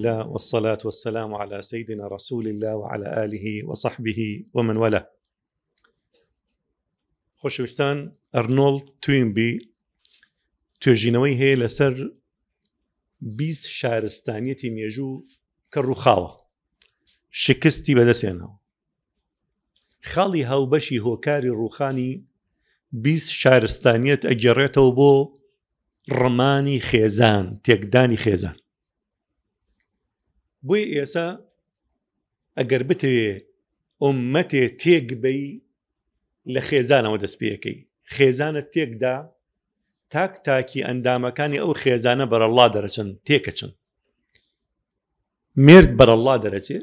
لله والصلاة والسلام على سيدنا رسول الله وعلى آله وصحبه ومن والاه. خۆشەویستان ئەرنۆڵد توینبی توێژینەوەی هەیە لەسەر 20 شارستانیەتی مێژوو کە ڕووخاوە شکستی بەدەستێنەوە خاڵی هاوبەشی هۆکاری ڕووخانی 20 شارستانیەت ئەگەڕێتەوە بۆ ڕمانی خێزان تێکدانی خێزان بۆیە ئێسا ئەگەر بتەوێ ئوممەتێ تێک بەی لە خێزانەوە دەست پێەکەی خێزانە تێکدا تاک تاکی ئەندامەکانی ئەو خێزانە بەرەڵا دەرەچن تێکەچن مێرد بەرەڵا دەرەچێ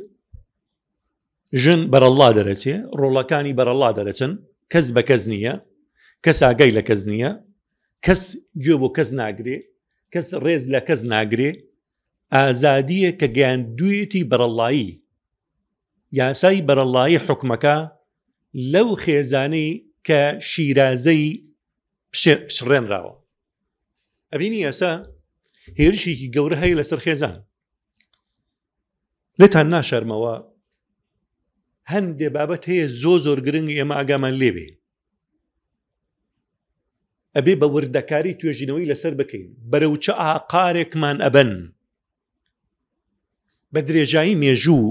ژن بەرەڵا دەرەچێ ڕۆڵەکانی بەرەڵا دەرەچن کەس بە کەس نییە کەس ئاگای لە کەس نییە کەس گوێ بۆ کەس ناگرێ کەس ڕێز لە کەس ناگرێ ئازادیە کە گەیاندویەتی بەرەڵایی یاسای بەرەڵایی حکومەکە لەو خێزانەی کە شیرازەی پشڕێنراوە ئەبینی یاسا هێرشێکی گەورە هەیە لەسەر خێزان لێتان ناشارمەوە هەندێ بابەت هەیە زۆ زۆر گرنگ ئێمە ئاگامان لێبێ ئەبێ بە وردەکاری توێژینەوەی لەسەر بکەین بەرەو چ ئاقارێکمان ئەبەن بە درێژایی مێژوو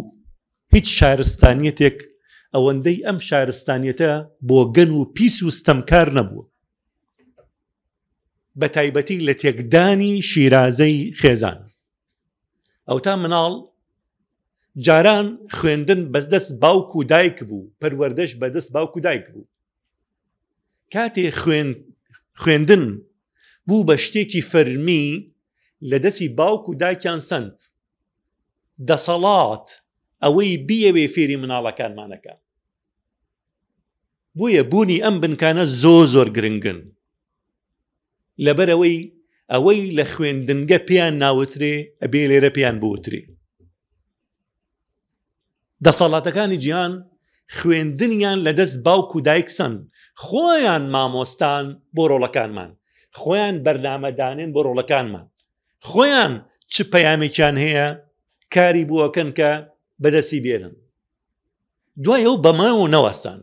هیچ شارستانیەتێک ئەوەندەی ئەم شارستانیەتە بۆگەن و پیس و ستەمکار نەبووە بە تایبەتی لە تێکدانی شیرازەی خێزان ئەوتا مناڵ جاران خوێندن بەدەست باوک و دایک بوو پەروەردەش بەدەست باوک و دایک بوو کاتێ خوێن خوێندن بوو بە شتێکی فەرمی لە دەستی باوک و دایکیان سند دەسەڵات ئەوەی بیەوێ فێری مناڵەکانمانەکە بۆیە بوونی ئەم بنکانە زۆ زۆر گرنگن لەبەرئەوەی ئەوەی لە خوێندنگە پێیان ناوترێ ئەبێ لێرە پێیان بوترێ. دەسەڵاتەکانی جیهان خوێندنیان لە دەست باوک و دایک سەند، خۆیان مامۆستان بۆ ڕۆڵەکانمان، خۆیان بەرنامەدانێن بۆ ڕۆڵەکانمان، خۆیان چ پەیامێکیان هەیە کاری بۆکەن کە بەدەستی بێنن. دوای ئەو بەمەوە نەوەستان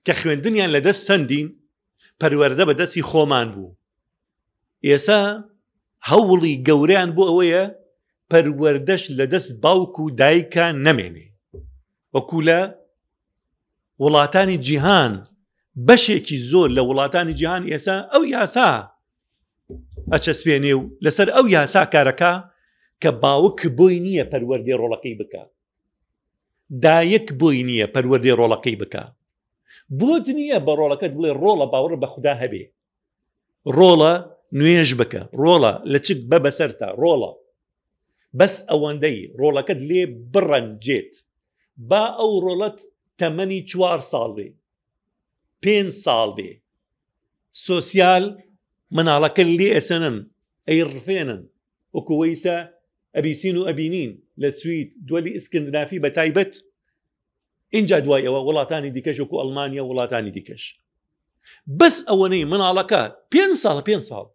کە خوێندنیان لە دەست سەندین پەروەردە بە دەستی خۆمان بوو ئێسا هەوڵی گەورەیان بۆ ئەوەیە پەروەردەش لە دەست باوک و دایکە نەمێنێ وەکو لە وڵاتانی جیهان بەشێکی زۆر لە وڵاتانی جیهان ئێسا ئەو یاسا ئەچەسپێنێ و لەسەر ئەو یاسا کارەکە کە باوک بۆی نییە پەروەردەی ڕۆڵەکەی بکە دایک بۆی نییە پەروەردەی ڕۆڵەکەی بکە بۆت نییە بە ڕۆڵەکەت بڵێ ڕۆڵە باوەڕ بە خودا هەبێ ڕۆڵە نوێژ بکە ڕۆڵە لە چک بە بەسەرتا ڕۆڵە بەس ئەوەندەی ڕۆڵەکەت لێ بڕەنجێت با ئەو ڕۆڵەت تەمەنی چوار ساڵ بێ پێ ساڵ بێ سۆسیال مناڵەکە لێ ئەسەنن ئەی ڕفێنن وەکو وەیسە ئەبیسین و ئەبینین لە سوید دووەلی ئیسکندنافی بە تایبەت ئینجا دوای ئەوە وڵاتانی دیکەش وەکو ئەڵمانیا وڵاتانی دیکەش بەس ئەوەنەی مناڵەکە پێ ساڵ پێ ساڵ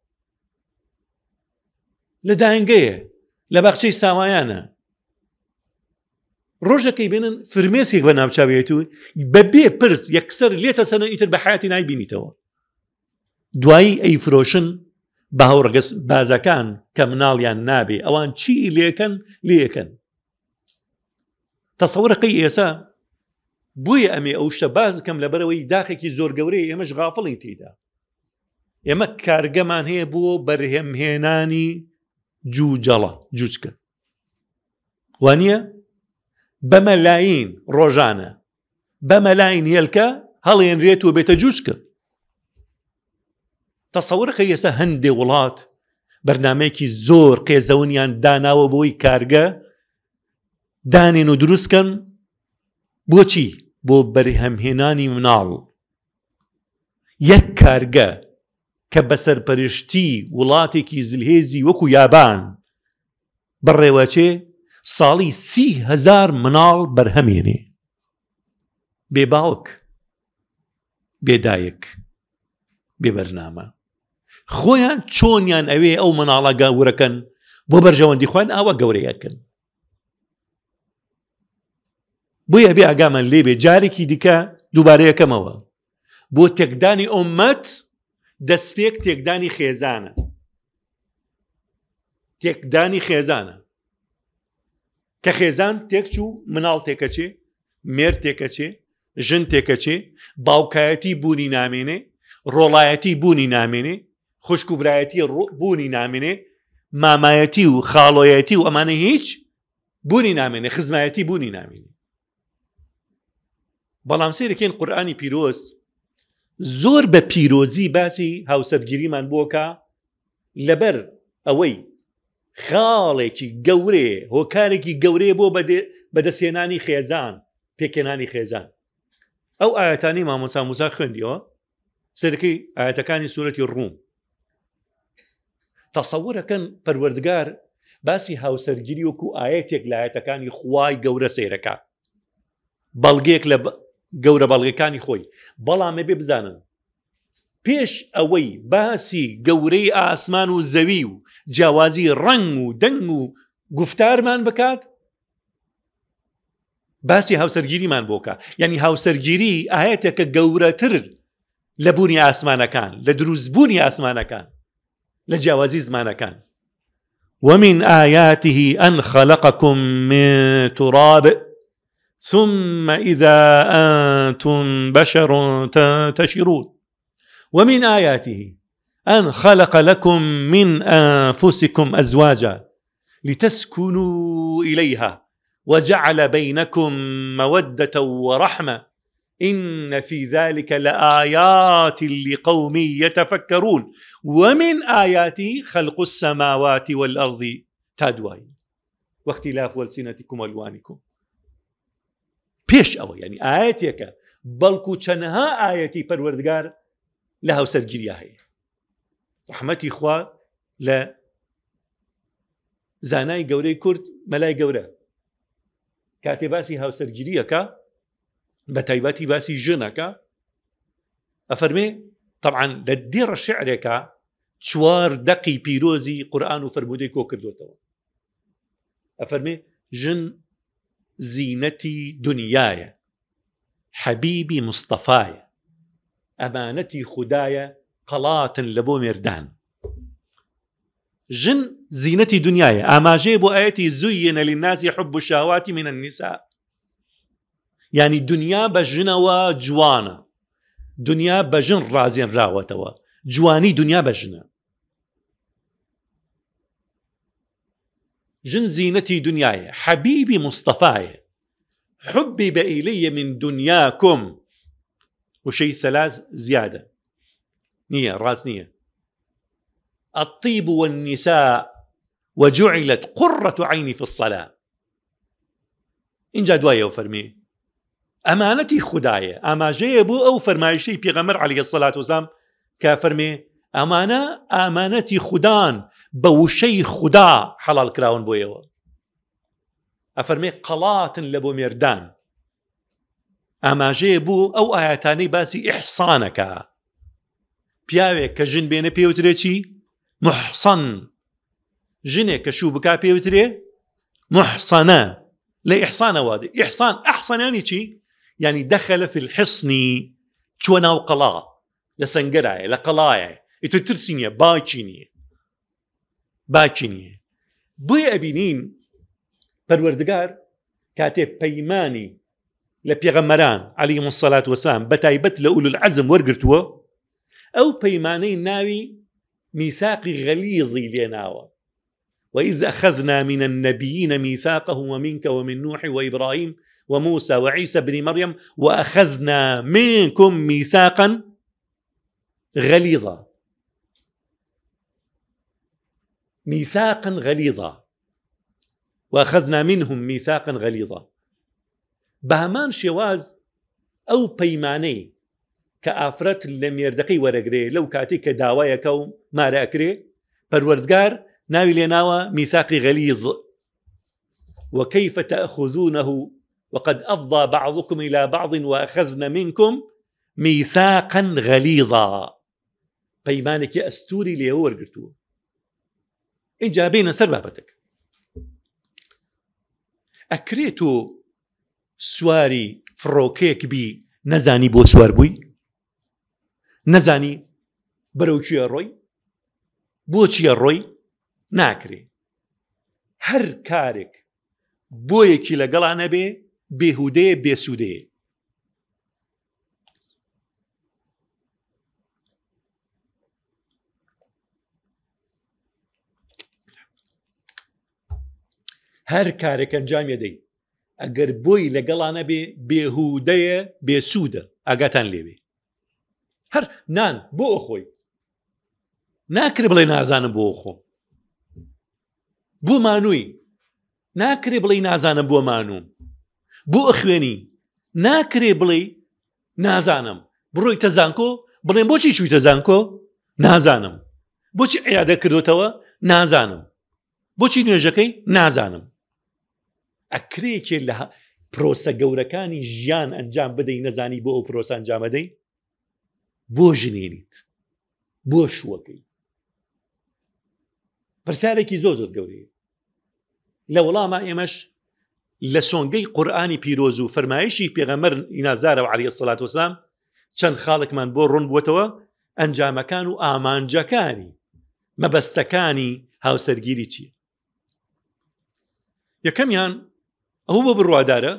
لە داینگەیە لە باخچەی ساوایانە ڕۆژەکەی بێنن فرمێسێک بە ناوچاوێت و بەبێ پرس یەکسەر لێتە سەنە ئیتر بە حیاتی نایبینیتەوە دوایی ئەیفرۆشن بە هاوڕەگەز بازەکان کە مناڵیان نابێ ئەوان چی لێکەن لێکەن تەسەورەکەی ئێسا بۆیە ئەمێ ئەو شتە باز کەم لەبەرەوەی داخێکی زۆر گەورەی ئێمەش غافڵین تێیدا ئێمە کارگەمان هەیە بۆ بەرهەمهێنانی جوجەڵە جوچکە وانە بەمەلاین ڕۆژانە بەمەلاین هێلکە هەڵێنرێت و بێتە جوچکە تەسەورەکە ئێستا هەندێ وڵات بەرنمەیەکی زۆر قێزەونیان داناوە بۆی کارگە دانێن و دروستکەن بۆچی بۆ بەرهەمهێنانی مناڵ یەک کارگە کە بەسەرپەرشتی وڵاتێکی زلهێزی وەکو یابان بەڕێوەچێ ساڵی 30هزار مناڵ بەرهەمێنێ بێ باوک بێ دایک بێ بەرنامە خۆیان چۆنیان ئەوێ ئەو مناڵە گەورەکەن. بۆ بەرژەوەندی خۆیان ئاوا گەورەیەکن. بۆیە ئەبێ ئاگامان لێ بێ جارێکی دیکە دووبارەیەکەمەوە بۆ تێکدانی ئۆمەت دەستپێک تێکدانی خێزانە تێکدانی خێزانە کە خێزان تێکچوو مناڵ تێکەچێ مێر تێکەچێ ژن تێکەچێ باوکایەتی بوونی نامێنێ ڕۆڵایەتی بوونی نامێنێ خوشک و برایەتی بوونی نامێنێ مامایەتی و خاڵۆیەتی و ئەمانە هیچ بوونی نامێنێ خزمایەتی بوونی نامێنێ بەڵام سیرەکەین قورآانی پیرۆز زۆر بە پیرۆزی باسی هاوسەرگیریمان بۆکە لەبەر ئەوەی خاڵێکی گەورەیە هۆکارێکی گەورەیە بۆ بەدەستهێنانی خێزان پێکهێنانی خێزان ئەو ئاەتانی مامۆسا موسا خوێندیەوە سەرەکەی ئاەتەکانی سوورەتی ڕووم تەسەورەکەن پەروەردگار باسی هاوسەرگیری وەکو ئاەتێک لە ئاەتەکانی خوای گەورە سەیرەکە بەڵگەیەک لە گەورە بەڵگەکانی خۆی بەڵام بێ بزانن پێش ئەوەی باسی گەورەی ئاسمان و زەوی و جیاوازی ڕەنگ و دەنگ و گفتارمان بکات باسی هاوسەرگیریمان بۆکە یعنی هاوسەرگیری ئاەتێکە گەورەتر لە بوونی ئاسمانەکان لە دروستبوونی ئاسمانەکان لە جیاوازی زمانەکان ومن آياته أن خلقكم من تراب ثم إذا أنتم بشر تنتشرون ومن آياته أن خلق لكم من أنفسكم أزواجا لتسكنوا إليها وجعل بينكم مودة ورحمة إن في ذلك لآيات لقوم يتفكرون ومن آياته خلق السماوات والأرض تادواي واختلاف ألسنتكم وألوانكم پێش ئەوە یعنی ئاەتێکە بەڵکو چەنەها ئاەتی پەروەردگار لە هاوسەرگیریا هەیە ڕەحمەتی خوا لە زانای گەورەی کورد مەلای گەورە کاتێ باسی هاوسەرگیریەکە بە تایبەتی باسی ژنەکە ئەفەرمێ طبعا لە دێڕە شعرێکە چوار دەقی پیرۆزی قورآن و فەرمودەی کۆ کردوێتەوە ئەفەرمێ ژن زینەتی دنیاە حەبیبی مستەفایە ئەمانەتی خودایە قەڵاتن لە بۆ مێردان ژن زینەتی دنیاە ئاماژەیە بۆ ئاەتی زوینە للناس حب الشهوات من النساء یعنی دنیا بە ژنەوە جوانە دنیا بە ژن ڕازێنراوەتەوە جوانی دنیا بە ژنە ژن زینەتی دنیاە حەبیبی مستەفایە حبی بە ئیلەیە من دنیاکم وشەی سەلاس زیادە نییە ڕاست نییە الطيب والنساء وجعلت قرة عيني في الصلاة اینجا دوایەوە فەرمی ئەمانەتی خودایە ئاماژەیە بۆ ئەو فەرمایشەی پێغەمبەر عەلەیهی سەلات وسلام کە فەرمێ ئەمانە ئامانەتی خودان بە وشەی خودا حەڵال کراون بۆ ئێوە ئەفەرمێ قەڵاتن لە بۆ مێردان ئاماژەیە بۆ ئەو ئاەتانەی باسی ئیحسانەکە پیاوێک کە ژن بێنە پێوترێ چی محسن ژنێک کە شوو بک پێوترێ محسنە لە ئیحسانەوە دێ ئیحسان ئەحسەنانی چی یعنی دەخەلە فی الحصنی چوە ناو قەڵا لە سەنگەرایە لە قەڵایە ئیتر ترسی نییە باکی نییە باکی نییە بۆیە ئەبینین پەروەردگار کاتێ پەیمانی لە پێغەمەران علی مسەلات وسلام بە تایبەت لە ئولول عەزم وەرگتووە ئەو پەیمانەی ناوی میثاقی غەلیزی لێناوە وإذ أخذنا من النبيين ميثاقهم ومنك ومن نوح وإبراهيم وموسى وعيسى بن مريم وأخذنا منكم ميثاقا غليظا ميثاقا غليظا وأخذنا منهم ميثاقا غليظا بەهەمان شێواز ئەو پەیمانەی کە ئافرەت لە مێردەکەی وەرەگرێ لەو کاتێک کە داوایەکە و مارە ئەکرێ پەروەردگار ناوی لێناوە میثاقی غەلیظ وكيف تأخذونه وقد أفضى بعضكم إلى بعض وأخذن منكم ميثاقا غليظا پەیمانێکی ئەستوری لێوە وەرگرتووە. ئینجا بێنە سەر بابەتەکە. ئەکرێ تۆ سواری فڕۆکەیەک بی نەزانی بۆ سوار بووی؟ نەزانی بەرەو کوێ ڕۆی؟ بۆ چیە ڕۆی؟ ناکرێ. هەر کارێک بۆیەکی لەگەڵا نەبێ بێهودەیە بێسوودەیە. هەر کارێک ئەنجام یەدەی ئەگەر بۆی لەگەڵا نەبێ بێهودەیە بێسوودە ئاگاتان لێبێ هەر نان بۆ خۆی ناکرێ بڵێ نازانم بۆ خۆم بۆ مانووی ناکرێ بڵێ نازانم بۆ مانوم بۆ ئەخوێنی ناکرێ بڵێ نازانم بڕۆیتە زانکۆ بڵێن بۆچی چوویتە زانکۆ نازانم بۆچی عیادە کردوتەوە نازانم بۆچی نوێژەکەی نازانم ئەکرێکێ لە پرۆسە گەورەکانی ژیان ئەنجام بدەی نەزانی بۆ ئەو پرۆسە ئەنجامەدەی بۆ ژنێنیت بۆ شووەکەی پرسیارێکی زۆر زۆر گەورەیە لە وەڵاما ئێمەش لە سۆنگەی قورئانی پیرۆز و فەرمایشی پێغەمبەر نازارەوە عەلەیهی سەلات وسلام چەند خاڵێکمان بۆ ڕوون بووەتەوە ئەنجامەکان و ئامانجەکانی مەبەستەکانی هاوسەرگیری چییە یەکەمیان ئەوە بۆ بڕوادارە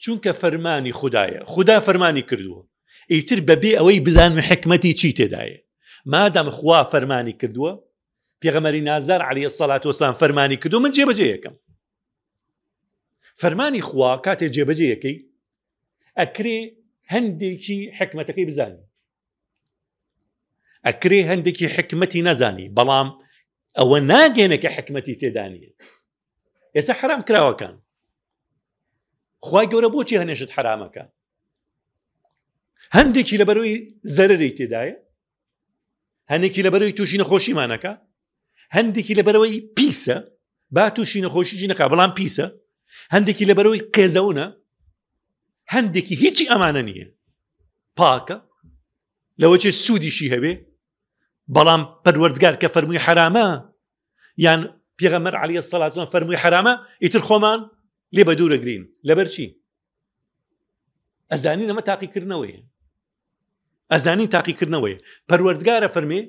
چونکە فەرمانی خودایە خودا فەرمانی کردووە ئیتر بەبێ ئەوەی بزانم حکمەتی چی تێدایە مادام خوا فەرمانی کردووە پێغەمبەری نازدار عەلەیهی سەلات وەسلام فەرمانی کردو من جێبەجێ یەکەم فەرمانی خوا کاتێ جێبەجێ یەکەی ئەکرێ هەندێکی حکمەتەکەی بزانی ئەکرێ هەندێکی حکمەتی نەزانی بەڵام ئەوە ناگەێنە کە حکمەتی تێدانە ئێستا حرام کراوەکان خی گەورە بۆچی هەنێشت حرامەکە هەندێکی لەبەرەوەی زەرری تێدایە هەندێکی لەبەرەوەی تووشی نەخۆشیمانەکە هەندێکی لەبەرەوەی پیسە با تووشی نەخۆشیی نەکا بەڵام پیسە هەندێکی لەبەرەوەی قێزەونە هەندێکی هیچی ئەمانە نییە پاکە لەوە چێ سوودیشی هەبێ بەڵام پەروەردگار کە فەرمووی حرامە یان پێغەمبەر عەلەیهی سەلات فەرمووی حرامە ئیتر خۆمان لێ بە دوورەگرین لەبەر چی ئەزانین ئەمە تاقیکردنەوەیە ئەزانین تاقیکردنەوەیە پەروەردگارە فەرمێ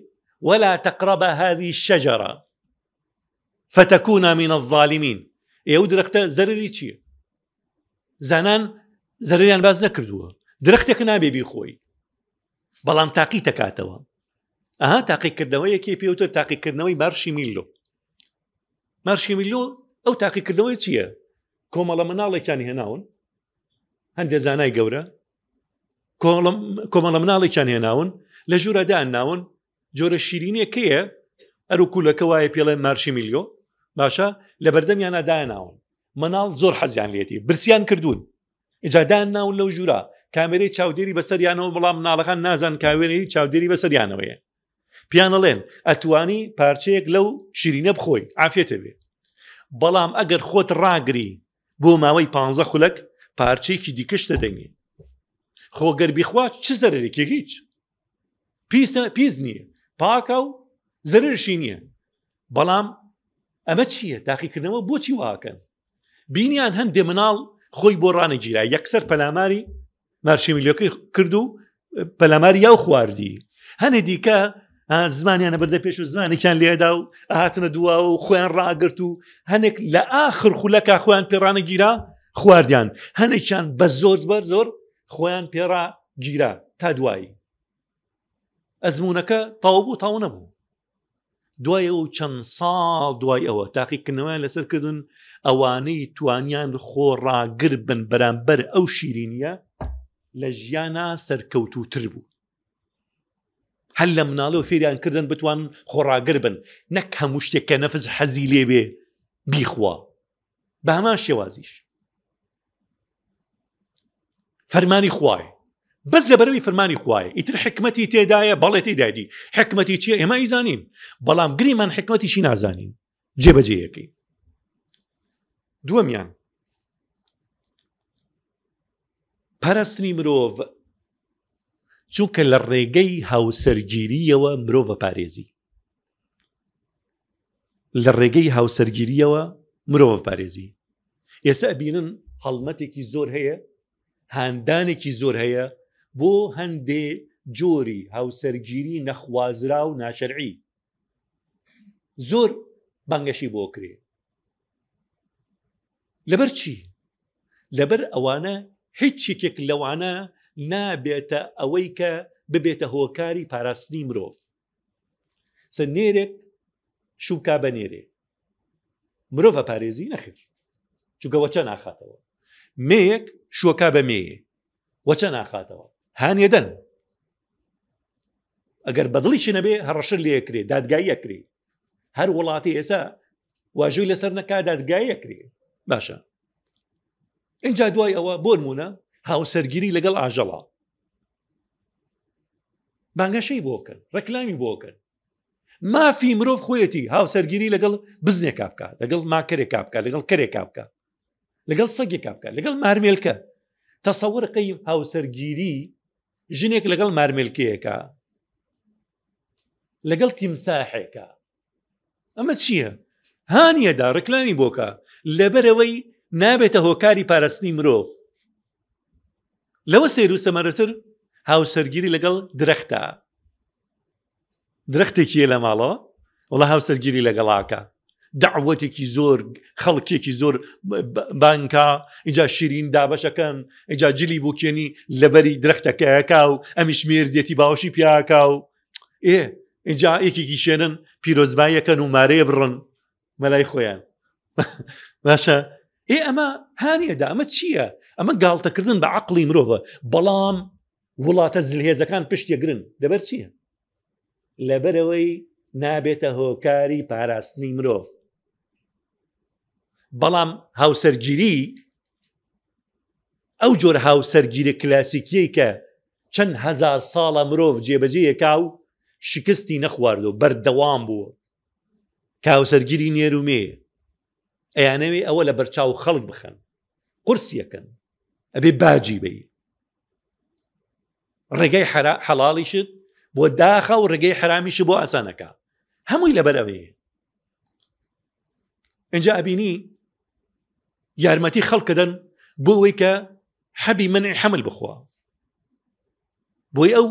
ولا تقربا هذه الشجرة فتكونا من الظالمين ئێ ئەو درەختە زەرری چییە زانان زەرریان باز نەکردووە درەختێک نابێ بیخۆی بەڵام تاقی تەکاتەوە ئەها تاقیکردنەوەیەکی پێوتە تاقیکردنەوەی مارشیمیلۆ مارشیمیلۆ ئەو تاقیکردنەوەی چییە کۆمەڵە مناڵێکیان هێناون هەندێک زانای گەورە کۆمەڵە مناڵێکیان هێناون لە ژوورە دایان ناون جۆرە شیرینیەکەیە ئەرو کولەکە وایە پێڵێ مارشیمیلیۆ باشە لە بەردەمیانە دایاناون مناڵ زۆر حەزیان لێتی برسیان کردوون ئینجا دایان ناون لەو ژوورە کامێرەی چاودێری بەسەریانەوە بەڵام مناڵەکان نازان کاوێرەی چاودێری بەسەریانەوەیە پیانەڵێن ئەتوانی پارچەیەک لەو شیرینە بخۆی عافێتە بێ بەڵام ئەگەر خۆت ڕاگری بۆ ماوەی پ خولەک پارچەیەکی دیکەش دەدەینێ خۆ گەر بیخوا چ زەرێکی هیچ پیسە پیس نییە پاکە و زەرشی نییە بەڵام ئەمە چییە تاقیکردنەوە بۆچی واکەن بینیان هەندێ مناڵ خۆی بۆ ڕانەگیرا یەکسەر پەلاماری مارشیمیلۆکەی کرد و پەلاماری یاو خواردی هەنێ دیکە زمانیانە بردە پێش و زمانێکیان لێدا و هاتنە دوا و خۆیان ڕاگرت و هەنێک لە ئاخر خولەکە خۆیان پێڕانە گیرا خواردیان هەنێکیان بە زۆر بەر زۆر خۆیان پێڕا گیرا تا دوایی ئەزمونونەکە تاو بوو تاو نەبوو دوای ئەو چەند ساڵ دوای ئەوە تاقیکردنەوەیان لەسەر کردن ئەوانەی توانیان خۆ ڕاگر بن بەرامبەر ئەو شیرینیە لە ژیانە سەرکەوتوتر بوو هەر لە مناڵەوە فێریان کردن بتوان خۆڕاگر بن نەک هەموو شتێک کە نەفس حەزی لێبێ بیخوا بە هەمان شێوازیش فەرمانی خوایە بەس لەبەرەوەی فەرمانی خوایە ئیتر حکمەتی تێدایە بەڵێ تێدایدی حکمەتی چییە ئێمە ئیزانین بەڵام گریمان حکمەتیشی نازانین جێبەجێیەکەی دووەمیان پاراستنی مرۆڤ چونکە لە ڕێگەی هاوسەرگیریەوە مرۆڤە پارێزی. لە ڕێگەی هاوسەرگیریەوە مرۆڤ پارێزی. ئێستا ئەبینن هەڵمەتێکی زۆر هەیە، هاندانێکی زۆر هەیە بۆ هەندێ جۆری هاوسەرگیری نەخوازرا و ناشەرعی، زۆر بانگەشی بۆ کرێ. لەبەر چی؟ لەبەر ئەوانە هیچ یەکێک لەوانە نابێتە ئەوەی کە ببێتە هۆکاری پاراستنی مرۆڤ. سە نێرێک شوکا بە نێرێ مرۆڤ پارێزی نەخێر، چونکە وەچە ناخاتەوە. مێیەک شوکا بە مێیە وەچە ناخاتەوە، هانێدەن ئەگەر بەدڵیشی نەبێ هەڕەشە لێکرێ، دادگایی ئەکرێ. هەر وڵاتی ئێستا واژووی لەسەر نەکا دادگایی ئەکرێ. باشە اینجا دوای ئەوە بۆ نمونە هاوسەرگیری لەگەڵ ئاژەڵا بانگەشەی بۆکەن، ڕێکلامی بۆکەن. مافی مرۆڤ خۆیەتی هاوسەرگیری لەگەڵ بزنێکا بکە، لەگەڵ ماکەرێکا بکە، لەگەڵ کەرێکا بکە، لەگەڵ سەگێکا بکە، لەگەڵ مارمێلکە. تەسەور قەی هاوسەرگیری ژنێک لەگەڵ مارمێلکەیەکە، لەگەڵ تیمساحێکە، ئەمە چییە؟ هانیەدا ڕکلامی بۆکە، لەبەرەوەی نابێتە هۆکاری پاراستنی مرۆڤ. لەوە سەیر و سەمەرەتر هاوسەرگیری لەگەڵ درەختە، درەختێکی لە ماڵەوە وڵا هاوسەرگیری لەگەڵاکە، داوەتێکی زۆر، خەڵکێکی زۆر بانکا، اینجا شیرین دابەشەکەن، اینجا جلی بوکێنی لەبەری درەختەکەیەکا و ئەمیش مێردێتی باوەشی پیاکا و ئێ اینجا یەکێکی شێنن پیرۆزباییەکەن و مارەیە بڕن مەلای خۆیان. باشە ئێ ئەمە هانیەدا، ئەمە چییە؟ ئەمە گاڵتەکردن بە عقلی مرۆڤە. بەڵام وڵاتە زلهێزەکان پشتێگرن. دەبەر چییە؟ لەبەرەوەی نابێتە هۆکاری پاراستنی مرۆڤ. بەڵام هاوسەرگیری ئەو جۆر هاوسەرگیری کلاسیکیەی کە چەند هەزار ساڵە مرۆڤ جێبەجێیەکا و شکستی نەخواردو بەردەوام بووە، کە هاوسەرگیری نێرومێ، ئەیانەوێ ئەوە لە بەرچاو خەڵک بخەن، قورسیەکەن، ئەبێ باجی بەی. ڕێگەی حەڵاڵیشت بۆ داخە و ڕێگەی حرامیش بۆ ئاسانەکە، هەمووی لەبەر ئەوەیە. اینجا ئەبینی یارمەتی خەڵکەدەن بۆ ئەوەی کە حەبی منعی حەمل بخوا، بۆی ئەو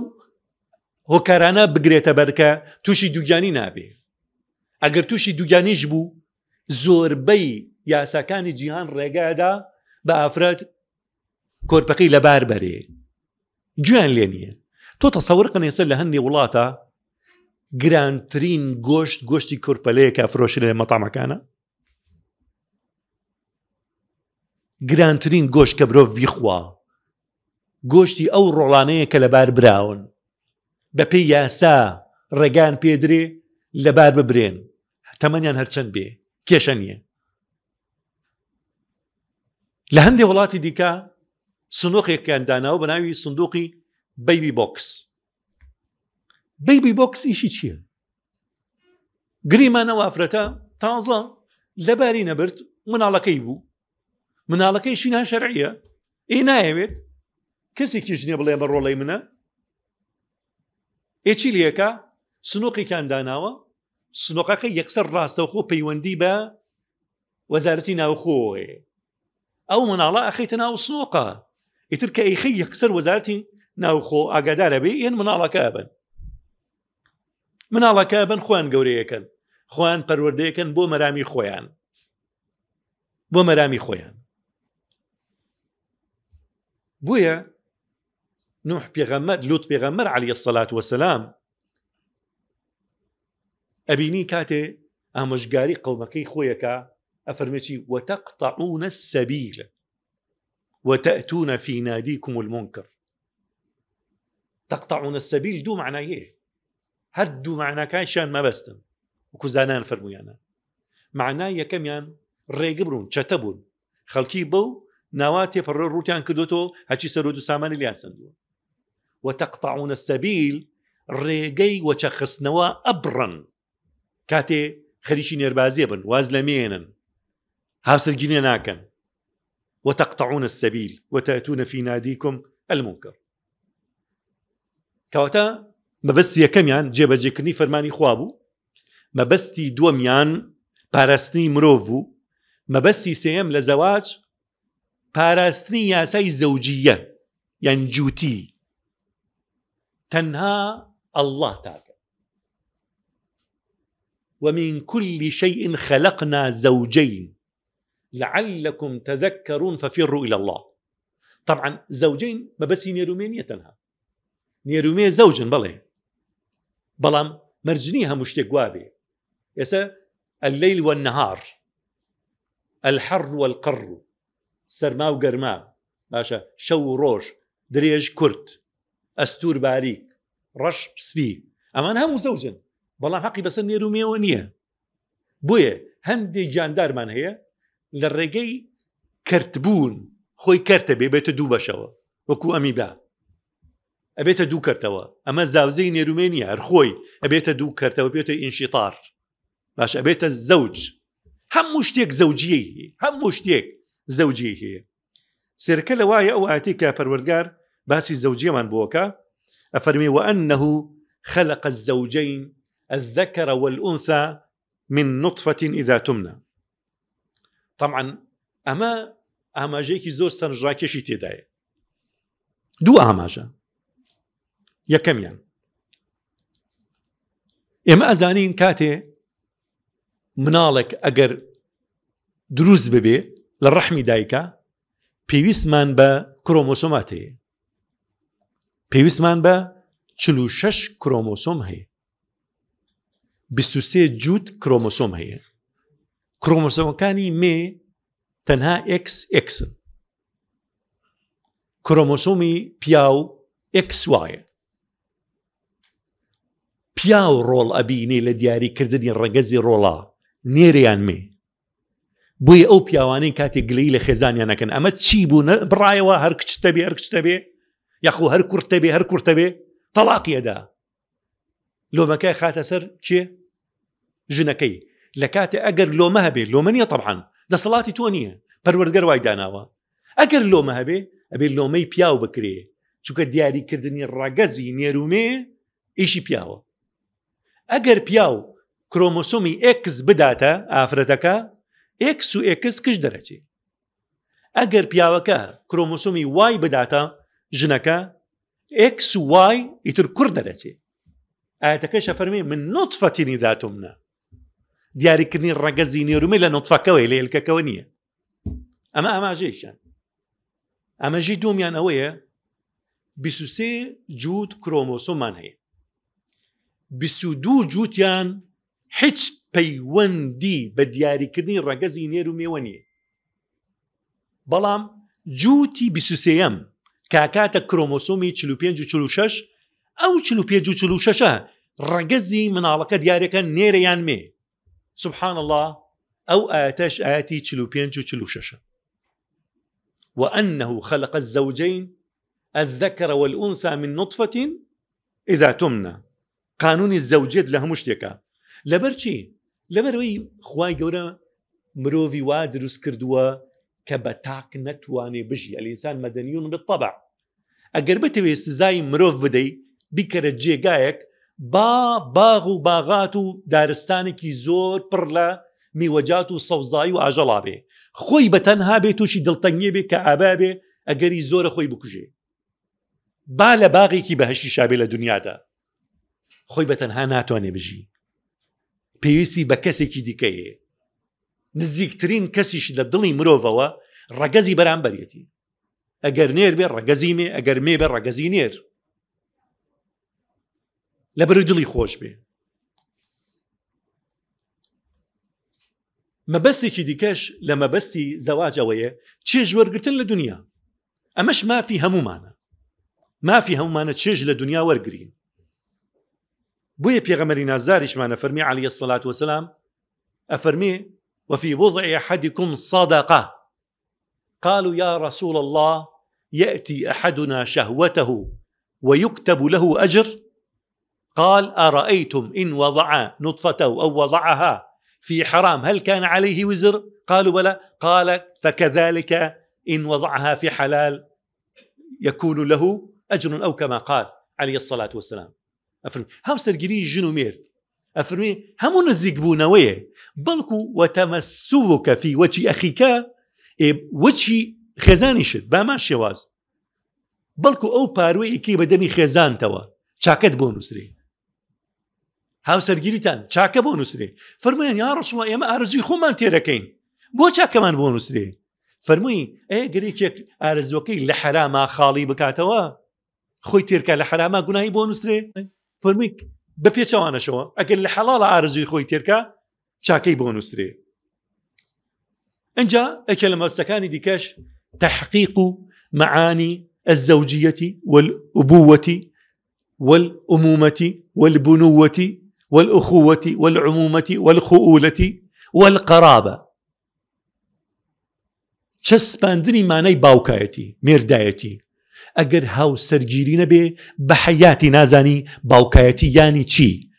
هۆکارانە بگرێتە بەرکە تووشی دووگیانی نابێ. ئەگەر تووشی دووگیانیش بوو، زۆربەی یاساکانی جیهان ڕێگادا بە ئافرەت کۆرپەکەی لەبار بەرێ، گوێیان لێ نییە. تۆ تەسەور کەن ئێستا لە هەندێ وڵاتە گرانترین گۆشت گۆشتی کۆرپەلەیەکە فرۆشی لە مەتامەکانە. گرانترین گۆشت کە مرۆڤ بیخوا گۆشتی ئەو ڕۆڵانەیە کە لەبار براون، بەپێی یاسا ڕێگان پێدرێ لەبار ببرێن، تەمەنیان هەرچەند بێ کێشە نییە. لە هەندێک وڵاتی دیکە سندوقێکیان داناوە بە ناوی سندوقی baby box. Baby box ئیشی چییە؟ گریمانەوە ئافرەتە تازە لەباری نەبرد مناڵەکەی بوو، مناڵەکەیشی ناشەرعیە، ئێ نایەوێت کەسێکیش نییە بڵێ بە ڕۆڵەی منە، ئێ چی لەکە؟ سنوقێکیان داناوە، سنوقەکە یەکسەر ڕاستەوخۆ پەیوەندی بە وەزارەتی ناوخۆیە. ئەو مناڵە ئەخەیتە ناو سنوقە، ئیتر کە ئەیخەی یەکسەر وەزارەتی ناوخۆ ئاگادارە بێ، ئێن مناڵەکە ئەبن، مناڵەکە بن خۆیان گەورەیەکەن، خۆیان پەروەردەیەکەن بۆ مەرامی خۆیان، بۆ مەرامی خۆیان. بۆیە نوح پێغەمبەر، لوط پێغەمبەر عەلەیهی الصلاة والسلام ئەبینی کاتێ ئامۆژگاری قەومەکەی خۆیەکە ئەفەرمێ چی؟ وتقطعون السبیل وتأتون في ناديكم المنكر. تقطعون السبیل دوو معنای هەیە، هەر دوو معناکانشیان مەبەستن وەکو زانایان فەرموویانە. معنای یەکەمیان ڕێگە بڕون، چەتە بوون، خەڵکی بەو ناوا تێپەڕێ ڕووتیان کردوتەوە هەچی سەرۆت و سامانی لیان سەندووە. وتقطعون السبیل ڕێگەی وەچەخستنەوە ئەبڕن، کاتێ خەریکی نێربازیە بن واز لە مێنن، هاوسەرگیریە ناکەن. وتقطعون السبیل وتأتون في ناديكم المنكر. کەواتە مەبەستی یەکەمیان جێبەجێکردنی فەرمانی خوا بوو، مەبەستی دووەمیان پاراستنی مرۆڤ بوو مەبەستی سێیەم لە زەواج پاراستنی یاسای زەوجیە یان جووتی تەنها اللە تاکە ومن كل شيء خلقنا زوجين لعلكم تذكرون ففروا إلى الله طبعا زوجين مەبەستی نێرومێ نییە تەنها نێرومێ زەوجن بەڵێ بەڵام مەرجنی هەموو شتێک وابێ ئێستا الليل والنهار الحر والقر سەرما و گەرما باشە شەو و ڕۆژ درێژ کورت ئەستور باریک ڕەش سپی ئەمان هەموو زەوجن بەڵام حەقی بەسەر نێرومێوە نییە بۆیە هەندێک گیاندارمان هەیە لە ڕێگەی کەرتبوون خۆی کەرتە بێ بێتە دوو بەشەوە وەکو ئەمیبا ئەبێتە دوو کەرتەوە ئەمە زاوزەی نێرومێ نیە هەر خۆی ئەبێتە دوو کەرتەوە بێتە ئینشیتار باش ئەبێتە زەوج هەموو شتێک زەوجیەی هەیە هەموو شتێک زەوجیەی هەیە سێرەکە لە وایە ئەو ئاەتی کە پەروەردگار باسی زەوجیەمان بۆکە ئەفەرمی وأنه خلق الزوجين الذكر والأنثى من نطفة إذا تمنى طبعا ئەمە ئاماژەیەکی زۆر سەرنجڕاکێشی تێدایە دوو ئاماژە یەکەمیان ئێمە ئەزانین کاتێ مناڵێک ئەگەر دروست ببێ لە ڕەحمی دایکە پێویستمان بە کرۆمۆسۆمات هەیە پێویستمان بە 46 کرۆمۆسۆم هەیە 23 جووت کرۆمۆسۆم هەیە کرۆمۆسۆمەکانی مێ تەنها ئێکس ئێکسن کرۆمۆسۆمی پیاو ئێکس وایە پیاو ڕۆڵ ئەبینێ لە دیاریکردنی ڕەگەزی ڕۆڵا نێریان مێ بۆیە ئەو پیاوانەی کاتێک گلەی لە خێزانیان نەکەن ئەمە چی بوو بڕایەوە هەر کچتە بێ هەر کچتە بێ یاخۆ هەر کوڕتە بێ هەر کوڕتە بێ تەڵاقی ئەدا لۆمەکە خاتە سەر کێ ژنەکەی لە کاتێ ئەگەر لۆمە هەبێ لۆمە نییە طبعاان دەسەڵاتی تۆ نییە پەروەردگەر وای داناوە ئەگەر لۆمە هەبێ ئەبێ لۆمەی پیاو بکرێ چونکە دیاریکردنی ڕەگەزی نێرومێ ئیشی پیاوە ئەگەر پیاو کرۆمۆسۆمی ئێکس بداتە ئافرەتەکە ئێکس و ئێکس کش دەرەچێ ئەگەر پیاوەکە کرۆمۆسۆمی وای بداتە ژنەکە ئێکس و وای ئیتر کوڕ دەرەچێ ئاەتەکەش ئەفەرمێ من نطفة إذا تمنى دیاریکردنی ڕەگەزی نێرومێ لە نطفەکەوەی لە هێلکەکەوە نییە ئەمە ئاماژەیەکیان ئاماژەی دووەمیان ئەوەیە 23 جووت کرۆمۆسۆمان هەیە 22 جووتیان هیچ پەیوەندی بە دیاریکردنی ڕەگەزی نێر و مێوە نییە بەڵام جووتی 23ەم کاکاتە کرۆمۆسۆمی 45 و 46 ئەو 45 و 46ە ڕەگەزی مناڵەکە دیارەکە نێرە یان مێ سبحان اللە ئەو ئایەتەش ئایەتی 45 و 46 وأنه خلق الزوجين الذكر والأنثى من نطفة إذا تمنى قانونی زەوجیەت لە هەموو شتێکە لەبەر چی لەبەرەوەی خوای گەورە مرۆڤی وا دروست کردووە کە بە تاک نەتوانێ بژی الإنسان مدني بالطبع ئەگەر بتەوێت سزای مرۆڤ بدەی بیکەرە جێگایەک با باغ و باغات و دارستانێکی زۆر پڕ لە میوەجات و سەوزایی و ئاژەڵا بێ خۆی بە تەنها بێ تووشی دڵتەنگیە بێ کە ئابا بێ ئەگەری زۆرە خۆی بکوژێ با لە باغێکی بەهشتی شابێ لە دنیادا خۆی بە تەنها ناتوانێ بژی پێویستی بە کەسێکی دیکە هەیە نزیکترین کەسیش لە دڵی مرۆڤەوە ڕەگەزی بەرامبەرێتی ئەگەر نێر بێ ڕەگەزی مێ ئەگەر مێ بە ڕەگەزی نێر لە بەرو دڵی خۆش بێ مەبەستێکی دیکەش لە مەبەستی زەواجەوەیە چێژ وەرگتن لە دنیا ئەمەش مافی هەمومانە مافی هەمومانە چێژ لە دنیا وەرگین بۆیە پێغەمەری نازداریشمانە فەرمی علیە الصلاة والسلام ئەفەرمێ وفي بضع أحدكم صدقة قالوا يا رسول الله يأتي أحدنا شهوته ويكتب له أجر قال أرأيتم إن وضع نطفته أو وضعها في حرام هل كان عليه وزر قالوا بلى قال فكذلك إن وضعها في حلال يكون له أجر أو كما قال عليه الصلاة والسلام ئەفرم هاوسەرگیری ژن و مێرد. ئەفرمی هەموو نزیک بوونەوەیە بەڵکو وتمسوک فی وجه اخیک وەچی خێزانیشت بامان شێواز بەڵکو ئەو پاروەی ئەکەی بە دەمی خێزانتەوە چاکەت بۆ نووسرێ هاوسەرگیریتان چاکە بۆ نووسرێ فەرموویان یا ڕسوڵ ئێمە ئارزوی خۆمان تێرەکەین بۆ چاکەمان بۆ نووسرێ فەرمووی ئەی گەرێکێک ئارزوەکەی لە حەراما خاڵی بکاتەوە خۆی تێرکە لە حەراما گوناهی بۆ نووسرێ فەرمووی بە پێچەوانەشەوە ئەگەر لە حەڵاڵە ئارزوی خۆی تێرکە چاکەی بۆ نووسرێ ئەجا ئەکە لە مەبەستەکانی دیکەش تحقیق و معانی الزوجية والأبوة والأمومة والبنوة والأخوة والعمومة والخؤولة والقرابة چەسپاندنی مانای باوکایەتی، مێردایەتی، ئەگەر هاوسەرگیری نەبێ بە حەیاتی نازانی باوکایەتی یانی چی،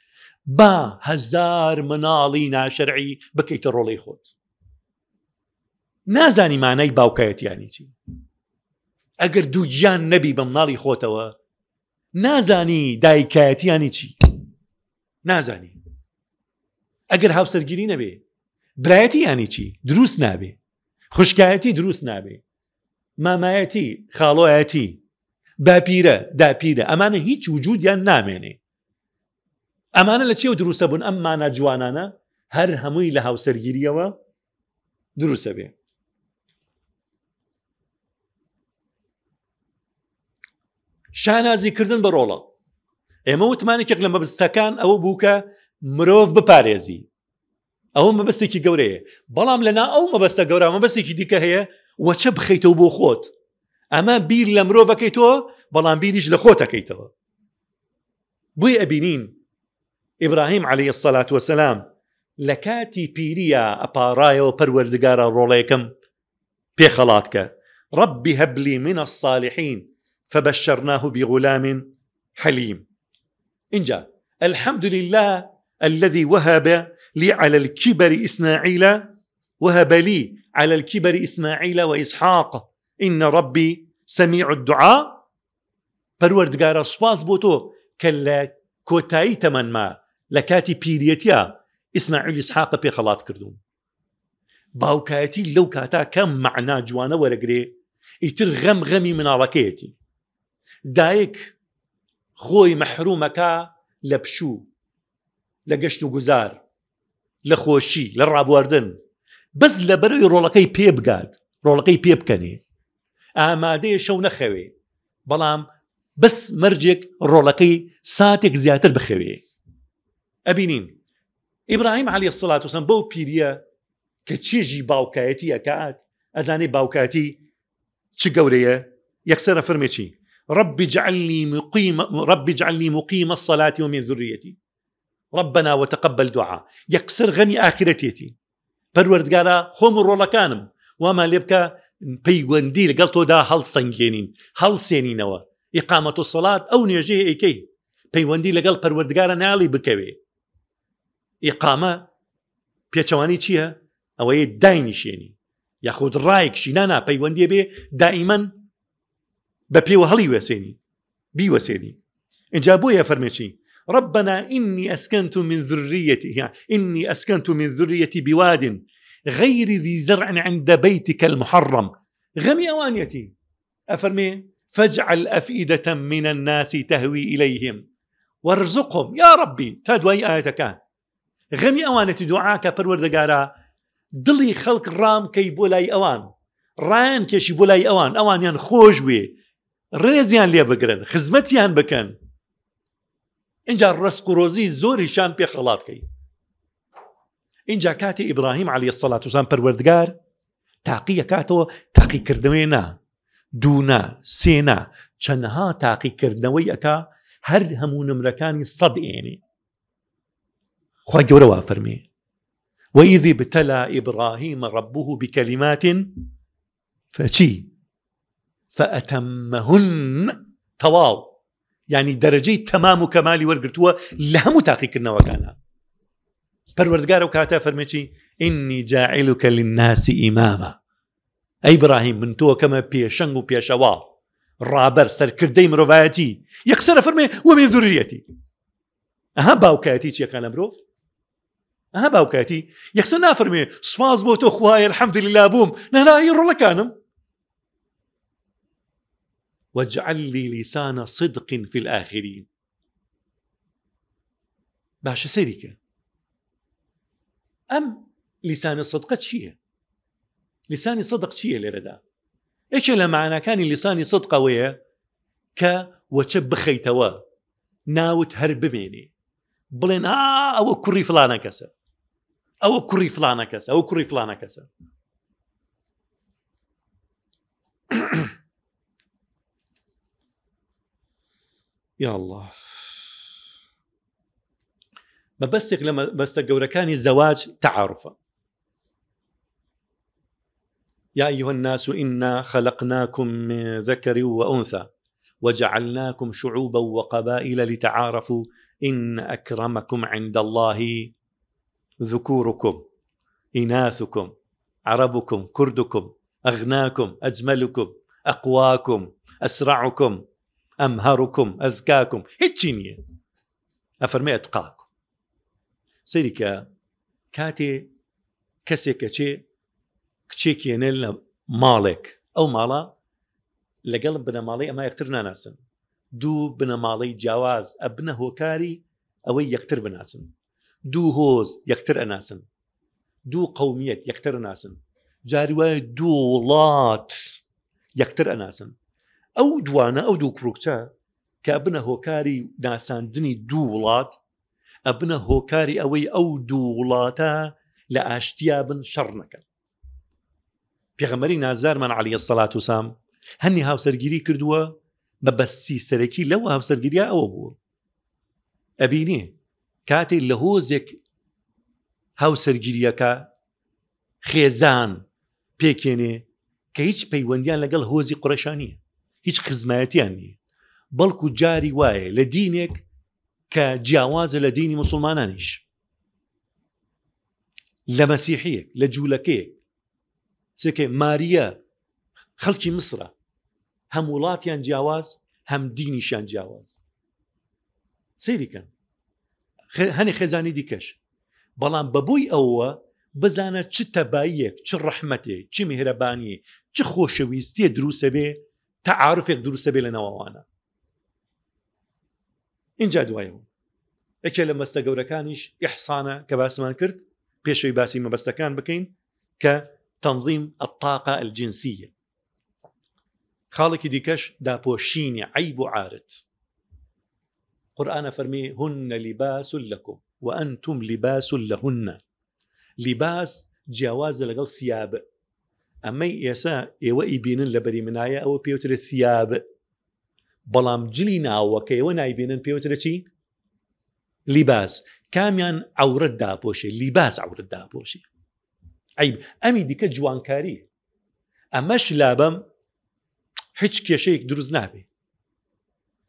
با هەزار مناڵی ناشەرعی بکەیتە ڕۆڵەی خۆت نازانی مانای باوکایەتی یانی چی، ئەگەر دووگیان نەبی بە مناڵی خۆتەوە نازانی دایکایەتی یانی چی، نازانی ئەگەر هاوسەرگیری نەبێ برایەتی یانی چی دروست نابێ خوشکایەتی دروست نابێ مامایەتی خاڵۆیەتی باپیرە داپیرە ئەمانە هیچ وجودیان نامێنێ ئەمانە لە چیەوە دروستە بوون ئەم مانا جوانانە هەر هەمووی لە هاوسەرگیریەوە دروستە بێ شانازی کردن بە ڕۆڵە ئێمە وتمان یەکێک لە مەبستەکان ئەوە بوو کە مرۆڤ بپارێزی ئەوە مەبەستێکی گەورەیە بەڵام لەنا ئەو مەبەستە گەورە مەبەستێکی دیکە هەیە وەچە بخەیتەوە بۆ خۆت ئەمە بیر لە مرۆڤەکەیتەوە بەڵام بیریش لە خۆتەکەیتەوە بۆی ئەبینین ئیبراهیم عەلەیهی الصلاة وسلام لە کاتی پیریە ئەپارایەوە پەروەردگارە ڕۆڵێکم پێ خەڵات کە، رب هب لی من الصالحین فبشرناه بغلام حلیم. ئینجا، الحمد للە الذی وهب لی علی الکبر اسماعیل وهب لی علی الکبر اسماعیل واسحاق ان ربی سمیع الدعاء. پەروەردگارا سوپاس بۆ تۆ کە لە کۆتایی تەمەنما لە کاتی پیریەتیا ئیسماعیل ئیسحاقە پێ خەڵات کردووم. باوکایەتی لەو کاتا کەم مەعنا جوانە وەرەگرێ ئیتر غەم غەمی مناڵەکەیەتی دایک خۆی مەحرومەکە لە پشوو لە گەشت و گوزار لە خۆشی لە ڕابواردن بەس لە بەرەوەی ڕۆڵەکەی پێ بگات ڕۆڵەکەی پێ بکەنێ ئامادەیە شەو نەخەوێ بەڵام بەس مەرجێک ڕۆڵەکەی ساتێک زیاتر بخەوێ ئەبینین ئیبراهیم عەلەیه الصلوة والسلام بەو پیریە کە چێژی باوکایەتی ئەکات ئەزانێ باوکایەتی چ گەورەیە یەکسەر ئەفەرمێ چی رب اجعلني مقيم رب اجعلني مقيم الصلاة ومن ذريتي ربنا وتقبل دعاء یەکسەر غەمی ئاخرەتێتی پەروەردگارا خۆم و ڕۆڵەکانم وامان لێ بکە پەیوەندی لەگەڵ تۆدا هەڵسەنگێنین هەڵسێنینەوە ئیقامەت و سەڵات ئەو نوێژەیە ئەیکەی پەیوەندی لەگەڵ پەروەردگارە ناڵی بکەوێ ئیقامە پێچەوانی چییە ئەوەیە داینیشێنی یاخود ڕایکشی نانا پەیوەندیە بێ دائیمەن بە پێوە هەڵی وەسێنی بیوەسێنی اینجا بۆیە فەرمێ چی ربنا إني أسكنت من ذريتي يعني إني أسكنت من ذريتي بواد غير ذي زرع عند بيتك المحرم غمي أوانيتي ئەفەرمێ، فاجعل افئدە من الناس تهوی الیهم وارزقهم یا ربی تا دوایی ئایەتەکان غەمی ئەوانەتی دوعاکە پەروەردگارا دڵی خەڵک ڕام کەی بۆ لای ئەوان ڕایان کێشی بۆ لای ئەوان ئەوانیان خۆش بێ ڕێزیان لێ بگرن خزمەتیان بکەن اینجا ڕسق و ڕۆزی زۆریشان پێ خەڵات کەی اینجا کاتی ئیبراهیم علیە الصلاة والسلام پەروەردگار تاقیەکاتەوە تاقیکردنەوەی نا دوو نا سێ نا چەندها تاقیکردنەوەی ئەکا هەر هەموو نمرەکانی سەد ئێنێ خوا گەورە وا فەرمێ وإذ ابتلى إبراهيم ربه بكلمات فچی فأتمهن تەواو یعنی دەرەجەی تەمام و کەمالی وەرگتووە لە هەموو تاقیکردنەوەکانە پەروەردگار و کاتە فەرمێکی ئینی جاعلک للناس ئیماما ئەی براهیم من تۆ کەمە پێشەنگ و پێشەوا ڕابەر سەرکردەی مرۆڤایەتی یەکسەرە فەرمێ ومن ذریەتی ئەها باوکایەتی چیەکان لە مرۆڤ. ئەها باوکایەتی یەکسەر نافەرمێ سوپاس بۆ تۆ خوایە الحمدلله بووم نانا هی ڕۆڵەکانم واجعل لي لسان صدق في الآخرين باشە سەیری کە ئەم لیسانە سەدقە چییە؟ لیسانی سەدق چییە لێرەدا؟ یەکێ لە معناکانی لیسانی سەدقەوەیە کە وەچە بخەیتەوە ناوت هەر بمێنێ بڵێن ئا ئەوە کوڕی فلانە کەسە ئەوە کوڕی فلانە کەسە ئەوە کوڕی فلانە کەسە یا الله مەبەستێک لە مەبەستە گەورەکانی زەواج تعارفە يا أيها الناس إنا خلقناكم من ذكر وأنثى وجعلناكم شعوبا وقبائل لتعارفوا إن أكرمكم عند الله ذكوركم إناثكم عربكم كردكم أغناكم أجملكم أقواكم أسرعكم أمهركم أزكاكم هیچی نییە ئەفەرمێ ئەتقاکم سەیری کە کاتێ کەسێک کەچێ کچێکی هێنێ لە ماڵێک ئەو ماڵە لەگەڵ بنەماڵەی ئەمە یەکتر ناناسن دوو بنەماڵەی جیاواز ئەبنە هۆکاری ئەوەی یەکتر بناسن دوو هۆز یەکتر ئەناسن دوو قومیەت یەکتر ناسن جاری وایە دوو وڵات یەکتر ئەناسن ئەو دوانە ئەو دوو کوڕکچە کە بنە هۆکاری ناساندنی دوو وڵات ئەبنە هۆکاری ئەوەی ئەو دوو وڵاتە لە ئاشتیا بن شەڕ نەکەن پێغەمبەری نازدارمان عەلەیهی سەلات وسام هەنی هاوسەرگیری کردووە بە بەستی سەرەکی لەو هاوسەرگیریا ئەوە بووە ئەبینێ کاتێک لە هۆزێک هاوسەرگیریەکە خێزان پێکێنێ کە هیچ پەیوەندیان لەگەڵ هۆزی قڕێشان نیە هیچ خزمایەتیان نییە بەڵکو جاری وایە لە دینێک کە جیاوازە لە دینی مسلمانانیش لە مەسیحیەک لە جوولەکەیەک سێکێ ماریە خەڵکی مسرە هەم وڵاتیان جیاواز هەم دینیشیان جیاواز سەیریکەن هەنێ خێزانی دیکەش بەڵام بەبۆی ئەوە بزانە چ تەباییەک چ ڕەحمەتێک چ میهرەبانی چ خۆشەویستیە دروستە بێ تەعارفێک دروستە بێ لە ناوەوانە اینجا دوایەوە یەکێ لە مەستە گەورەکانیش ئیحسانە کە باسمان کرد پێشەوەی باسی مەبەستەکان بکەین کە تەنظیم الطاقە الجنسیە خاڵێکی دیکەش داپۆشینی عیب و عارت قورآن فەرمی هن لباس لكم وأنتم لباس لهن لباس جیاوازە لەگەڵ ثیاب ئەمەی ئێسا ئێوە ئیبینن لە بەری منایە ئەوە پێوترە ثیاب بەڵام جلی ناوەکە ئێوە نایبینن پێوترە چی لیباس کامیان عورەت داپۆشێ لیباس عورەت داپۆشێ عیب ئەمی دیکە جوانکاری ئەمەش لابەم هیچ کێشەیەک دروست نابێ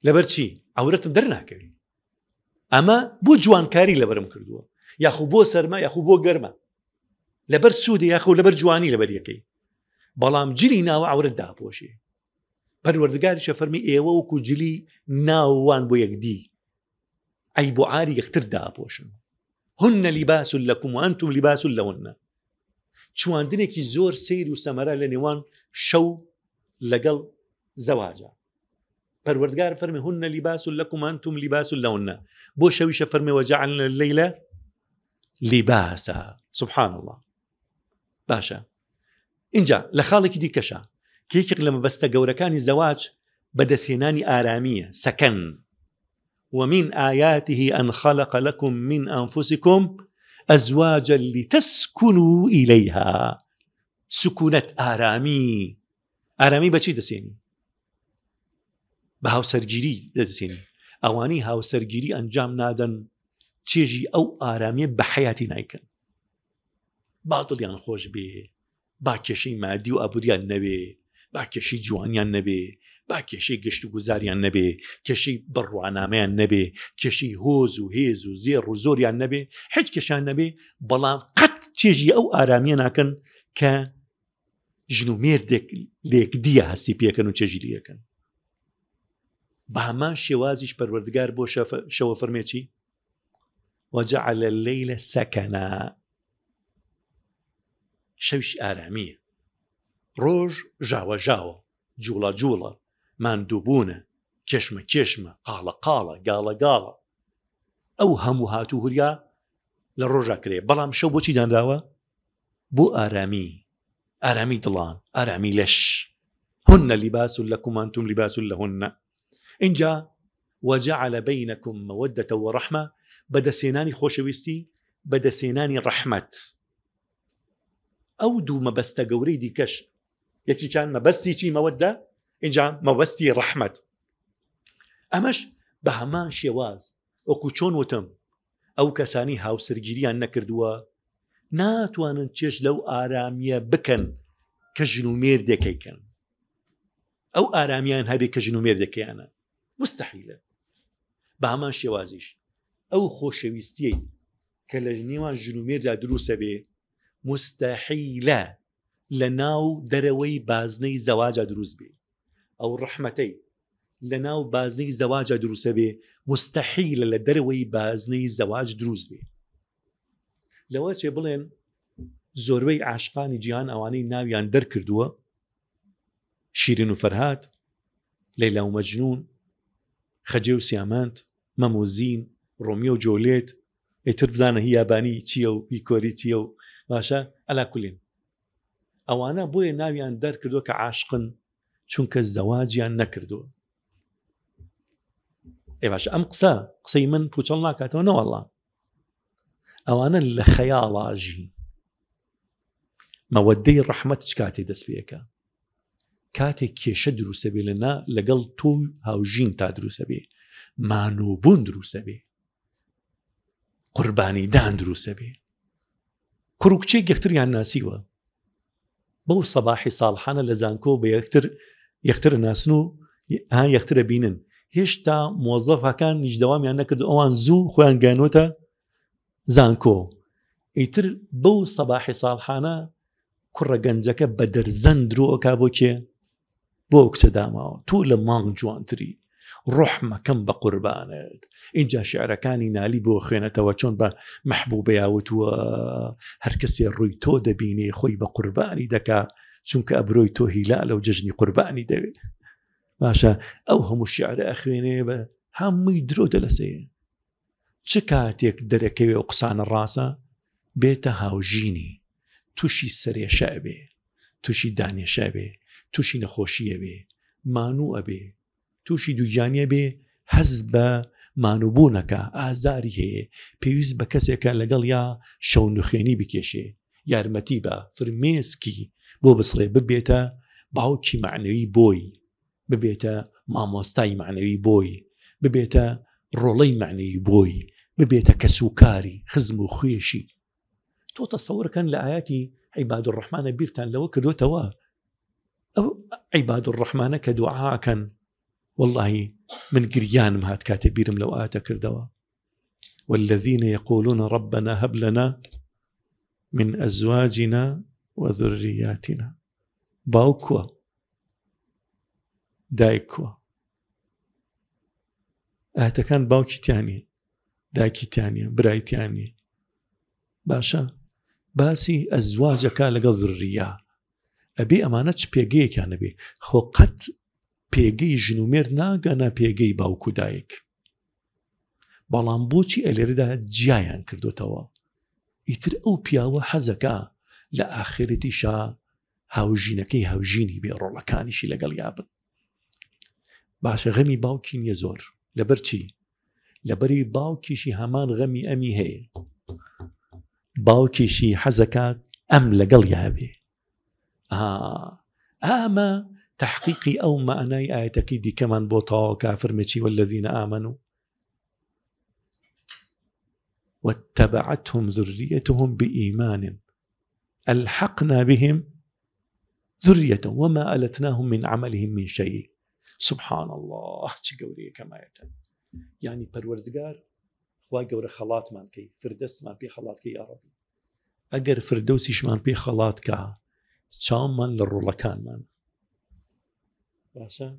لەبەر چی عورەتم دەرناکەوی ئەمە بۆ جوانکاری لەبەرم کردووە یاخو بۆ سەرما یاخو بۆ گەرمە لەبەر سوودی یاخو لەبەر جوانی لەبەر یەکەی بەڵام جلی ناوە عورەت داپۆشێ پەروەردگاریشە فەرمی ئێوە وەکو جلی ناوان بۆ یەکدی عیب و عاری یەکتر داپۆشن هن لباس لكم وأنتم لباس لهن چواندنێکی زۆر سیر و سەمەرە لە نێوان شەو لەگەڵ زەواجە پەروەردگار فەرمی هن لباس لكم وأنتم لباس لهن بۆ شەویشە فەرمی وجعلنا الليل لباسا سبحان الله باشە اینجا لە خاڵێکی دیکەشە کە یەکێک لە مەبەستە گەورەکانی زەواج بەدەستهێنانی ئارامییە سەکەن ومن آیاته أن خلق لكم من أنفسكم أزواجا لتسكنوا إليها سکونەت ئارامی ئارامی بەچی دەسێنی بە هاوسەرگیری دەسێنی ئەوانەی هاوسەرگیری ئەنجام نادەن چێژی ئەو ئارامیە بە حیاتی نایکەن با دڵیان خۆش بێ با کێشەی مادی و ئابووریان نەبێ با کێشەی جوانیان نەبێ با کێشەی گەشت و گوزاریان نەبێ کێشەی بڕوانامەیان نەبێ کێشەی هۆز و هێز و زێڕ و زۆریان نەبێ هیچ کێشان نەبێ بەڵام قەت چێژی ئەو ئارامیە ناکەن کە ژن و مێردێک لێکدیە هەستی پێکەن و چێژی لەکەن بە هەمان شێوازیش پەروەردگار بۆ شەوە فەرمێکی؟ وجعل الليل سكنا شەویش ئارامیە ڕۆژ ژاوە ژاوە جوڵە جوڵە ماندووبوونە کێشمە کێشمە قاڵە قاڵە گاڵە گاڵە ئەو هەموو هاتوو هوریا لە ڕۆژا کرێ بەڵام شەو بۆچی دانراوە بۆ ئارامی ئارامی دڵان ئارامی لەش هن لباس لكم وانتم لباس لهن اینجا وجعل بينكم مودة ورحمة بەدەسێنانی خۆشەویستی بەدەسێنانی ڕەحمەت ئەو دوو مەبەستە گەورەی دیکەش یەکیان مەبەستی چی مەوەدە اینجا مەبەستی ڕەحمەت ئەمەش بە هەمان شێواز وەکو چۆن وتم ئەو کەسانی هاوسەرگیریان نەکردووە ناتوانن چێژ لەو ئارامیە بکەن کە ژن و مێردێکەیکەن ئەو ئارامیان هەبێ کە ژن و مێردەکەیانە مستحیلە بە هەمان شێوازیش ئەو خۆشەویستیەی کە لە نێوان ژن و مێردا دروستە بێ مستحیلە لە ناو دەرەوەی بازنەی زەواجا دروست بێ ئەو ڕەحمەتەی لە ناو بازنەی زەواجا دروستە بێ مستحیلە لە دەرەوەی بازنەی زەواج دروست بێ لەوە چێ بڵێن زۆربەی عاشقانی جیهان ئەوانەی ناویان دەرکردووە شیرین و فەرهاد لەیلا و مەجنون خەجێ و سیامەند مەم و زین ڕۆمیۆ و جۆلێت ئیتر بزانە هی یابانی چییە و هی کۆری چییە و باشە ئەلا کولین ئەوانە بۆیە ناویان دەرکردووە کە عاشقن چونکە زەواجیان نەکردووە ئێ باشە ئەم قسە قسەی من پوچەڵ ناکاتەوە نەوەڵا ئەوانە لە خەیاڵا ژین مەوەدەی ڕەحمەت چ کاتێ دەست پێەکە کاتێک کێشە دروستە بێ لە نا لەگەڵ تۆ هاوژین تا دروستە بێ مانووبوون دروستە بێ قوربانیدان دروستە بێ کوڕ و کچێک یەکتریان ناسیوە بەو سەباحی ساڵحانە لە زانکۆ بە یەکتر یەکتر ناسن و ها یەکترە بینن هێشتا مۆزەفەکان نیش دەوامیان نەکرد ئەوان زوو خۆیان گەیانوتە زانکۆ ئیتر بەو سەباحی ساڵحانە کوڕە گەنجەکە بە دەرزەن درۆکا بۆ کێ بۆ ئەو کچە داماوە تۆ لە مانگ جوانتری ڕۆحمەکەم بە قوربانت اینجا شعرەکانی نالی بۆ خوێنێتەوە چۆن بە مەحبوبەیاوتووە هەرکەسێ ڕووی تۆ دەبینێ خۆی بە قوربانی دەکا چونکە ئەبرۆی تۆ هیلا لەو جەژنی قوربانی دەوێت باشە ئەو هەموو شعرە ئەخوێنێ بە هەمووی درۆ دەلەسەیە چ کاتێک دەرەکەوێ و قسانە ڕاستە بێتە هاوژینی تووشی سەرێشە ئەبێ تووشی دانێشە ئەبێ تووشی نەخۆشی ئەبێ مانوو ئەبێ تووشی دووگیانی ئەبێ هەست بە مانووبوونەکە ئازاری هەیە پێویست بە کەسێکە لەگەڵ یا شەونخوێنی بکێشێ یارمەتی بە فرمێسکی بۆ بسڕێ ببێتە باوکی معنەوی بۆی ببێتە مامۆستای مەعنەوی بۆی، ببێتە ڕۆڵەی مەعنەوی بۆی، ببێتە کەسوکاری، خزم و خوێشی. تۆ تەسەورکەن لە ئاەتی عیباد الرحمانە بیرتان لەوە کردوتەوە ئەو عیباد الرحمانە کە دوعاکەن واللهی من گریانم هات کاتێ بیرم لەو ئاتە کردەوە والذين يقولون ربنا هب لنا من أزواجنا وذرياتنا باوکوە دایک کوە ئاەتەکان باوکی تیانە دایکی تیانە برای تیانە باشە باسی ئەزواجەکە لەگەڵ زریە ئەبێ ئەمانە چ پێگەیەکیان نەبێ خۆ قەت پێگەی ژن و مێرد ناگەنە پێگەی باوک و دایک بەڵام بۆچی ئەلێرەدا جیایان کردوتەوە ئیتر ئەو پیاوە حەزەکە لە ئاخرەتیشا هاوژینەکەی هاوژینی بێ ڕۆڵەکانیشی لەگەڵ یابن باشە غەمی باوکی نییە زۆر لەبەر چی لەبەری باوکیشی هەمان غەمی ئەمی هەیە باوکیشی حەزەکات ئەم لەگەڵ یابێ ئامە تحقیقی ئەو معنای ئاەتەکەی دیکەمان بۆ تەواو کافرمێکی والذین آمنوا واتبعتهم ذريتهم بإيمان الحقنا بهم ذريتهم وما ألتناهم من عملهم من شيء سبحان الله چ گەورەیە کەمایەتە یعنی پەروەردگار خوا گەورە خەڵاتمان کەی فردەسمان پێ خەڵاتکەی یاڕەبی ئەگەر فردەوسیشمان پێ خەڵات کە چاومان لە ڕۆڵەکانمان باشە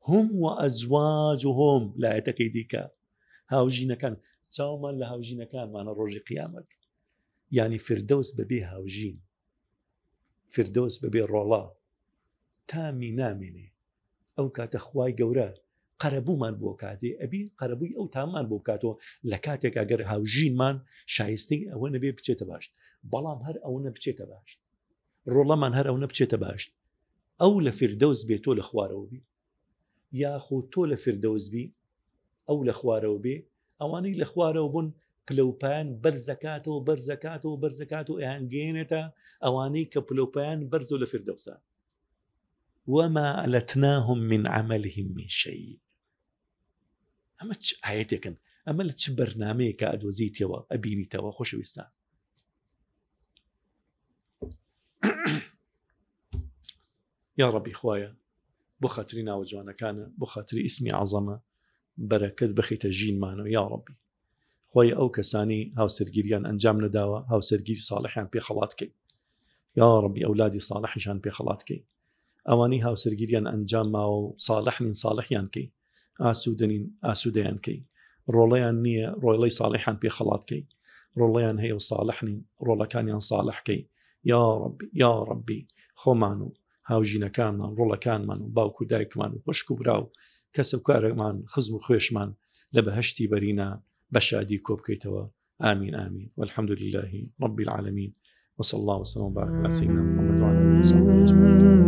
هم و ئەزواجهم لایەتەکەی دیکە هاوژینەکان. چاومان لە هاوژینەکانمانە ڕۆژی قیامەت یعنی فردەوس بەبێ هاوژین فردەوس بەبێ ڕۆڵە تامی نامێنێ ئەو کاتە خوای گەورە قەرەبوومان بۆ کاتێ ئەبی قەرەبووی ئەو تامان بۆ بکاتەوە لە کاتێک ئەگەر هاوژینمان شایستەی ئەوە نەبێ بچێتە باش بەڵام هەر ئەوە نەبچێتە باش ڕۆڵەمان هەر ئەو نەبچێتە باش ئەو لە فردەوس بێ تۆ لە خوارەوە بی یاخۆ تۆ لە فردەوس بی ئەو لە خوارەوە بێ ئەوانەی لە خوارەوە بوون پلەوپیان بەرزەکاتەوە بەرزەکاتەوە بەرزەکات و ئەیانگەێنێتە ئەوانەی کە پلەوپیان بەرزەوە لە فردەوسە وما ألتناهم من عملهم من شيء ئەمە چ ئاەتێکن ئەمە لە چ بەرنمەیەکە ئەدۆزیتەوە ئەبینیتەوە خۆشەویستان یا ڕەبی خوایە بۆ خاتری ناوە جوانەکانە بۆ خاتری ئیسمی عەزەمە بەرەکەت بخیتە ژینمانەوە یا ڕەبی خۆی ئەو کەسانی هاوسەرگیریان ئەنجام نەداوە هاوسەرگیری ساڵحیان پێ خەڵات کەی یا ڕەبی ئەولادی ساڵحیشان پێ خەڵات کەی ئەوانەی هاوسەرگیریان ئەنجام ماوە و ساڵح نین ساڵحیان کەی ئاسوودەنین ئاسوودەیان کەی ڕۆڵەیان نییە ڕۆڵەی ساڵحیان پێ خەڵات کەی ڕۆڵەیان هەیە و ساڵح نین ڕۆڵەکانیان ساڵح کەی یا ڕەبی یا ڕەبی خۆمان و هاوژینەکانمان ڕۆڵەکانمان و باوک و دایکمان و خوشک و برا و کەس و کارەمان خزم و خوێشمان لە بەهشتی بەرینا بە شادی کۆ بکەیتەوە آمين آمين والحمد لله رب العالمين وصلى الله وسلم وبارك على سيدنا محمد وعلى آله وصحبه أجمعين.